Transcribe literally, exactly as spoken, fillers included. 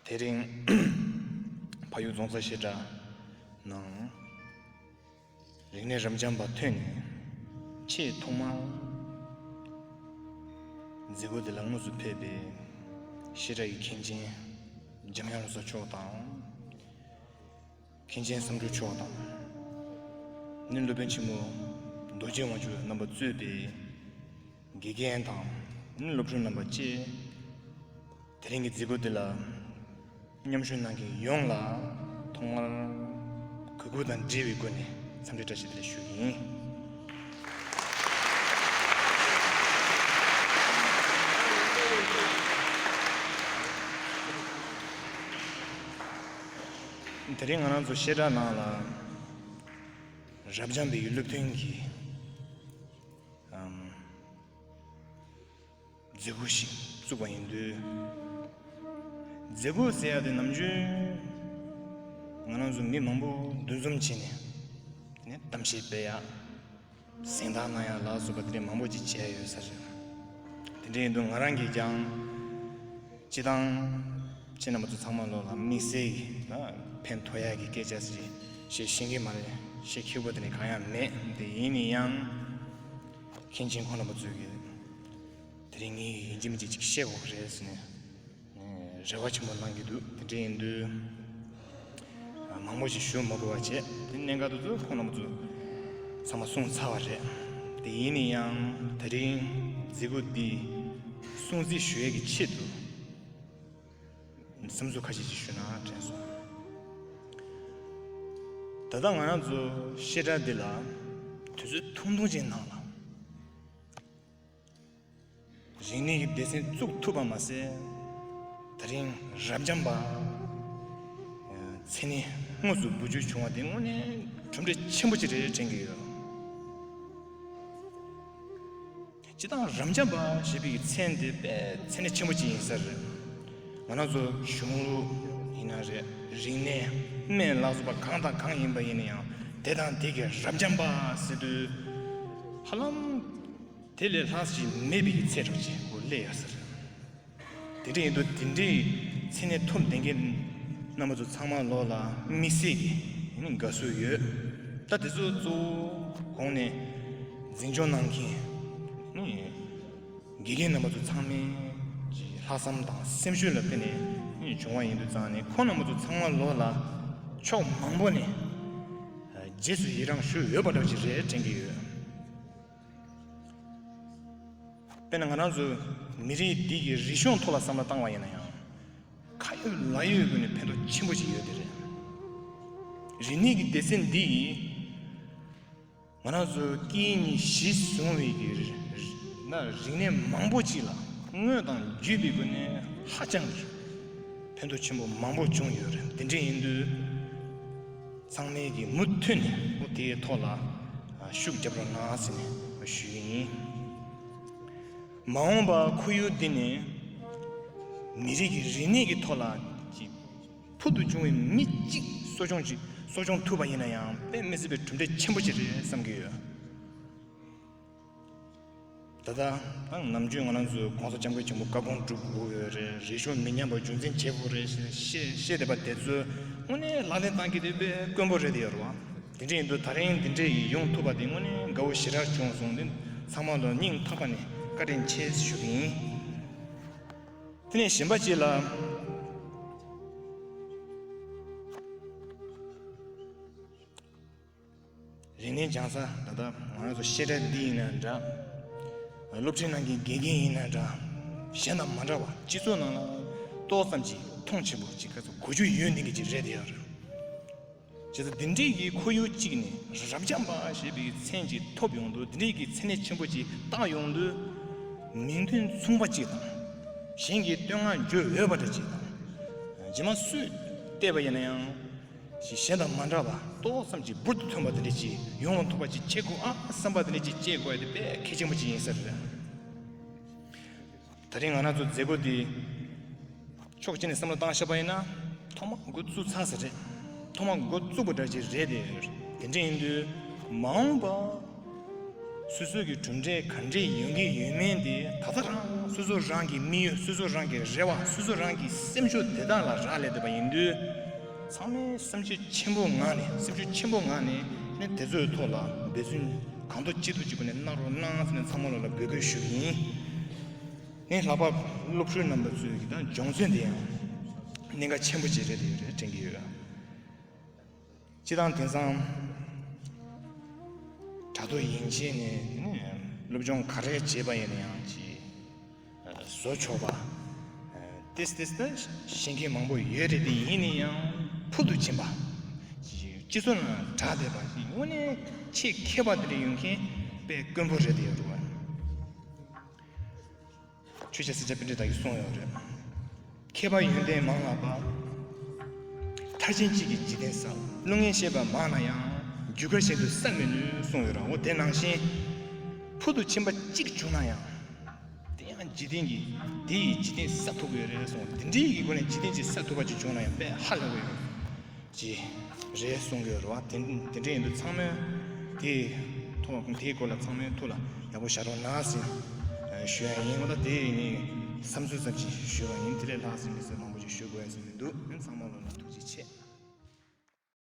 དེ་རིང་ཕ་ཡུལ་རྫོང་རྩ་བཤད་གྲྭ་ནང་རིག་གནས་རབ་འབྱམས་པ་ཐོན་ནས་ཆེས་ཐོག་མར་མཛད་སྒོ་འདི་ལ་དངོས་སུ་ཕེབས་པའི་བཤད་གྲྭ་ཡི་མཁན་ཆེན་འཇམ་དབྱངས་ལོ་ཙཱ་མཆོག་དང་། མཁན་ཆེན་བསམ་གྲུབ་མཆོག་དང་། ནི་སློབ་དཔོན་ཆེན་མོ་རྡོ་རྗེ་དབང་ཕྱུག་རྣམ་པ་གཙོས་པའི་དགེ་རྒན་དང་ནི་སློབ་ཕྲུག་རྣམ་པ་བཅས། དེ་རིང་གི་མཛད་སྒོ་འདི་ལ་མཉམ་ཞུགས་གནང་མཁན་ཡོངས་ལ་ཐོག་མར་གུས་བཀུར་དང་འདྲིས་པའི་སྒོ་ནས་འཚམས་འདྲི་བཀྲ་ཤིས་བདེ་ལེགས་ཞུ་གི་ཡིན། དེ་རིང་ང་རང་ཚོ་བཤད་གྲྭ་ནང་ལ་རབ་འབྱམས་པའི་སློབ་ཐུན་གྱི་ཨམ་མཛད་སྒོ་ཞིག་བཙུགས་པ་ཡིན་དུས། མཛད་སྒོ་ཟེར་ཡ་དེ་ནམ་རྒྱུན་ང་རང་ཚོ་མི་མང་པོ་འདུ་འཛོམས་བྱས་ནས་དེ་ནས་གཏམ་བཤད་སྤེལ་ཡ། གཟེངས་རྟགས་གནང་ཡ་ལ་སོགས་པ་དེ་འདྲའི་མང་པོ་ཅིག་བྱས་ཡོད་ས་རེད། དེ་འདྲ་ཡིན་དུས་ང་རང་གིས་ཀྱང་སྤྱི་བཏང་ཁྱེད་རྣམ་པ་ཚོ་ཚང་མ་ལོ་ལ་དམིགས་བསལ་གྱི་ཕན་ཐོགས་ཡ་གི་སྐད་ཆ་ཞིག་བཤད་ཤེས་ཀྱི་མ་རེད། བཤད་ཁེ་པོ་དེ་འདྲ་གང་ཡང་མེད། དེ་ཡིན་ན་ཡང་མཁན་ཆེན་ཁོང་རྣམ་པ་ཚོས་ཀྱི་དེ་རིང་ངས་ཡིན་གཅིག་མིན་གཅིག་ཅིག་བཤད་དགོས་ཀྱི་རེད་ཟེར་ནས། རེ་བ་ཆེན་པོ་གནང་གི་འདུག་དེ་འདྲ་ཡིན་དུས་མང་པོ་ཞིག་ཞུ་མ་དགོས་པ་བྱས། དེ་གནད་འགག་དེ་ཚོ་ཁོང་རྣམ་པ་ཚོ་ཚང་མ་གསུངས་ཚར་བ་རེད། དེ་ཡིན་ན་ཡང་དེ་རིང་མཛད་སྒོ་འདི་སྲུང་བརྩི་ཞུ་ཡས་ཀྱི་ཆེད་དུ་སེམས་གསོ་ཁ་ཤས་ཤིག་ཞུ་ན་དྲན་སོང་། ད་ལྟ་ང་རང་ཚོ་བཤད་གྲྭ་འདི་ལ་དུས་ཚོད་ཐུང་ཐུང་ཅིག་ནང་ལ། རིག་གནས་ཀྱི་སྡེ་ཚན་བཙུགས་ཐུབ་པ་མ་ཟད། དེ་རིང་རབ་འབྱམས་པ་མཚན་གནས་དངོས་སུ་བསྡུ་རྒྱུ་བྱུང་བ་དེ་དངོས་གནས་གྲུབ་འབྲས་ཆེན་པོ་ཅིག་རེད་དྲན་གྱི་ཡོད། སྤྱིར་བཏང་རབ་འབྱམས་པ་ཞེས་པའི་མཚན་དེ་དཔེ་མཚན་གནས་ཆེན་པོ་ཅིག་ཡིན་ས་རེད། ང་རང་ཚོ་གཞུང་ལུགས་ཡིན་ན་རེད། རིག་གནས་སྨན་ལ་སོགས་པ་གང་དང་གང་ཡིན་པ་ཡིན་ན་ཡང་དེ་དང་དེ་གའི་རབ་འབྱམས་པ་ཟེར་དུས་ཧ་ལམ། དེ་ལས་ལྷག་ཅིག་མེད་པའི་ཚད་གྲུབ་ཅིག་གོ་སླེབས་ཡོད་ཟེར། དེ་འདྲ་ཡིན་དུས་དེ་འདྲའི་མཚན་གནས་ཐོབ་ལྡན་མཁན་རྣམ་པ་ཚོ་ཚང་མ་ལོ་ལ་དམིགས་བསལ་གྱི་ནི་དགའ་བསུ་ཡོད། ད་དེ་ཚོ་གཙོ་བོ་གོང་ནས་འཛིན་སྐྱོང་གནང་མཁན་ནི་དགེ་རྒན་རྣམ་པ་ཚོ་ཚང་མའི་ལྷག་བསམ་དང་སེམས་ཤུགས་ལ་བརྟེན་ནས་ནི་བྱུང་བ་ཡིན་དུས་ཙང་ནས་ཁོང་རྣམ་པ་ཚོ་ཚང་མ་ལོ་ལ་ཕྱོགས་མང་པོ་ནས་རྗེས་སུ་ཡི་རང་ཞུ་འོས་པ་འདྲ་ཅིག་རེད་དྲན་གྱི་ཡོད། དཔེར་ན་ང་རང་ཚོ་མི་རིགས་འདི་གི་རིག་གཞུང་ཐོག་ལ་བསམ་བློ་བཏང་བ་ཡིན་ན་ཡང་། ཁ་ཡོད་ལག་ཡོད་སྒོ་ནས་ཕན་ཐོགས་ཆེན་པོ་ཞིག་ཡོད་དེ་རེད། རིག་གནས་ཀྱི་སྡེ་ཚན་འདི་ཡིས་ང་རང་ཚོ་སྐད་གཉིས་གཞི་བཟུང་བའི་གི་རིག་ན་རིག་གནས་མང་པོ་ཅིག་ལ་དངོས་དང་བརྒྱུད་པའི་སྒོ་ནས་ཧ་ཅང་གི་ཕན་ཐོགས་ཆེན་པོ་མང་པོ་བྱུང་ཡོད་རེད། དེ་འདྲ་ཡིན་དུས། ཚང་མས་ཀྱི་མུ་མཐུད་ནས་འོ་དེའི་ཐོག་ལ་ཤུགས་རྒྱབ་རོགས་གནང་ཟེར་ནས་ཞུ་ཡི་ཡིན། མ་འོངས་པ་ཁོར་ཡུག་འདི་ནས་མི་རིགས་ཀྱི་རིག་གནས་ཀྱི་ཐོག་ལ་ཀྱི་ཕུལ་དུ་བྱུང་བའི་མི་གཅིག་གསོ་སྐྱོང་ཅིག་གསོ་སྐྱོང་ཐུབ་པ་ཡིན་ན་ཡང་དཔེ་མི་སྲིད་པའི་གྲུབ་འབྲས་ཆེན་པོ་ཅིག་རེད་བསམ་གྱི་ཡོད། ད་ལྟ་ནམ་རྒྱུན་ང་རང་ཚོས་༸གོང་ས་༸སྐྱབས་མགོན་ཆེན་པོ་བཀའ་དགོངས་སྒྲུབ་དགོས་ཡོད་རེད། རིག་གཞུང་མི་ཉམས་པ་རྒྱུན་འཛིན་བྱེད་དགོས་རེད་ཞེས་བཤད་བསྡད་པ་དེ་ཚོ་དངོས་གནས་ལག་ལེན་བསྟར་གྱི་དེ་དཔེ་དཀོན་པོ་རེད་དེ་ཡོད་རེད་བ། དེ་འདྲ་ཡིན་དུས་ད་རིང་འདི་འདྲ་ཡིན་ཡོང་ཐུབ་པ་དེ་དངོས་གནས་དགའ་བོ་ཞེ་དྲག་བྱུང་སོང་། འདི་ཚང་མ་ལ་སྙིང་ཐག་པ་ནས་བཀའ་དྲིན་ཆེ་ཞུ་གི་ཡིན། དེ་ནས་གཞན་པ་ཅིག་ལ། རིག་གནས་སྦྱང་ས་ད་ལྟ་ང་རང་ཚོ་བཤད་གྲྭ་འདི་ཡིན་ན་འདྲ། སློབ་ཁྲིད་གནང་མཁན་དགེ་རྒན་ཡིན་ན་འདྲ། གཞན་དང་མ་འདྲ་བ་སྤྱི་ཚོགས་ནང་ལ་ཏོག་ཙམ་ཅིག་མཐོང་ཆེན་པོ་ཅིག་ག་ཚོད་གོ་རྒྱུ་ཡོད་འདི་འདྲ་ཅིག་རེད་དེ་ཡོད་རེད། བྱས་ཙང་འདི་འདྲའི་གི་ཁོར་ཡུག་ཅིག་ནས་རབ་འབྱམས་པ་ཞེས་པའི་མཚན་ཅིག་ཐོབ་ཡོང་དུས། འདི་འདྲའི་གི་མཚན་གནས་ཆེན་པོ་ཅིག་བཏགས་ཡོང་དུས། མིང་དོན་མཚུངས་པ་ཅིག་དང་། གཞན་གྱིས་བསྟོད་བསྔགས་བརྗོད་འོས་པ་འདྲ་ཅིག་དང་། རྗེས་མ་སུས་བལྟས་པ་ཡིན་ན་ཡང་། ཞིག་གཞན་དང་མ་འདྲ་བ་ཏོག་ཙམ་ཅིག་འབུར་དུ་ཐོན་པ་དེ་འདྲ་ཅིག་ཡོང་ཐུབ་པ་ཅིག་བྱེད་དགོས་ཨ་བསམ་པ་དེ་འདྲ་ཅིག་སྐྱེ་དགོས་ཡ་དེ་དཔེ་གལ་ཆེན་པོ་ཅིག་ཡིན་ས་རེད། ད་རིང་ང་རང་ཚོ་མཛད་སྒོ་འདི་ཕྱོགས་གཅིག་ནས་བསམ་བློ་བཏང་བཞག་པ་ཡིན་ན། ཐོག་མ་འགོ་བཙུགས་ཚར་ས་རེད། ཐོག་མ་འགོ་བཙུགས་པ་འདྲ་ཅིག་རེད་དེ། དེ་འདྲ་ཡིན་དུས་མ་འོངས་པ་སྲུང་བརྩི་ཞུ་ཡས་ཀྱི་ཆེད་དུ། སོ་སོ་གི་གྲུབ་འབྲས་ག་འདྲས་ཡོང་གི་ཡོད་མེད་དེ་ད་ལྟ་རང་སོ་སོ་རང་གི་དམིགས་ཡུལ། སོ་སོ་རང་གི་རེ་བ། སོ་སོ་རང་གི་སེམས་ཤུགས་དེ་དག་ལ་རག་ལས་བསྡད་པ་ཡིན་དུས། ཚང་མས་སེམས་ཤུགས་ཆེན་པོ་ངང་ནས། སེམས་ཤུགས་ཆེན་པོ་ངང་ནས་ནི་དེ་ཚོའི་ཐོག་ལ་འབད་བརྩོན་གང་ཐུབ་ཅི་ཐུབ་ཀྱི་སྒོ་ནས་གནང་རོགས་གནང་ཟེར་ནས་ཚང་མ་ལ་ལ་འབོད་སྐུལ་ཞུ་གི་ཡིན། ནི་ལྷག་པར་སློབ་ཕྲུག་རྣམ་པ་ཚོའི་གི་ད་སྦྱོང་ཚན་དེ་ཡང་གནད་འགག་ཆེན་པོ་ཅིག་རེད་དེ་རེད་དྲན་གྱི་ཡོད། སྤྱི་བཏང་དེང་སང་དྲ་ཐོག་ཡན་ཆད་ནས་དེ་ནས་སློབ་སྦྱོང་ག་རེ་བྱས་པ་ཡིན་ན་ཡང་ཅིག་བཟོ་ཆོག་པ། ཏིས་ཏིས་ད་ཤེས་མཁན་མང་པོ་ཡོད་རེད་དེ། ཡིན་ན་ཡང་ཕུལ་དུ་ཕྱིན་པ་ཅིག་སྤྱི་ཚོགས་ནང་གྲགས་བསྡད་པ་ཞིག་དངོས་གནས་ཆེད་མཁས་པ་དེ་འདྲ་ཡོང་མཁན་དཔེ་དཀོན་པོ་རེད་དེ་ཡོད་རེད་བ། ཆོས་རྒྱལ་སྲས་བཅས་པཎྜི་ཏ་གིས་གསུངས་ཡོད་རེད། མཁས་པ་ཡོན་ཏན་མང་ལ་དཔའ། མཐར་ཕྱིན་གཅིག་གིས་འཇིག་རྟེན་གསལ། བློ་ངན་ཤེས་པ་མང་ན་ཡང་། རྒྱུ་སྐར་བཞིན་དུ་གསལ་མི་ནུས་གསུངས་ཡོད་རེད། འོ་དེ་ནང་བཞིན་ཕུལ་དུ་ཕྱིན་པ་གཅིག་བྱུང་ན་ཡང་། དེ་ཡང་འཇིག་རྟེན་གྱི་དེ་ཡིས་འཇིག་རྟེན་གསལ་ཐུབ་ཀྱི་ཡོད་རེད་གསུངས། དེ་འདྲའི་གི་སྒོ་ནས་འཇིག་རྟེན་གཅིག་གསལ་ཐུབ་པ་ཅིག་བྱུང་ན་ཡང་དཔེ་ཧ་ལས་པ་ཡོད། ཅེས་རེད་གསུང་གི་ཡོད་རེད་བ། དེ་དེ་འདྲ་ཡིན་དུས་ཚང་མས་དེའི་ཐོག་དེའི་སྐོར་ལ་ཚང་མས་ཐུགས་ལ་ཡག་པོ་བཞག་རོགས་གནང་ཟེར་ཞུ་ཡ་ཡིན། འོ་ད་དེ་ནི་བསམ་ཚུལ་ཙམ་ཞིག་ཞུས་པ་ཡིན། དེ་ལས་ལྷག་ཟེར་མི་ཟེར་མང་པོ་ཞིག་ཞུ་དགོས་ཡ་ཟེར་མི་འདུག་ཚང་མ་ལོ་ལ་ཐུགས་རྗེ་ཆེ།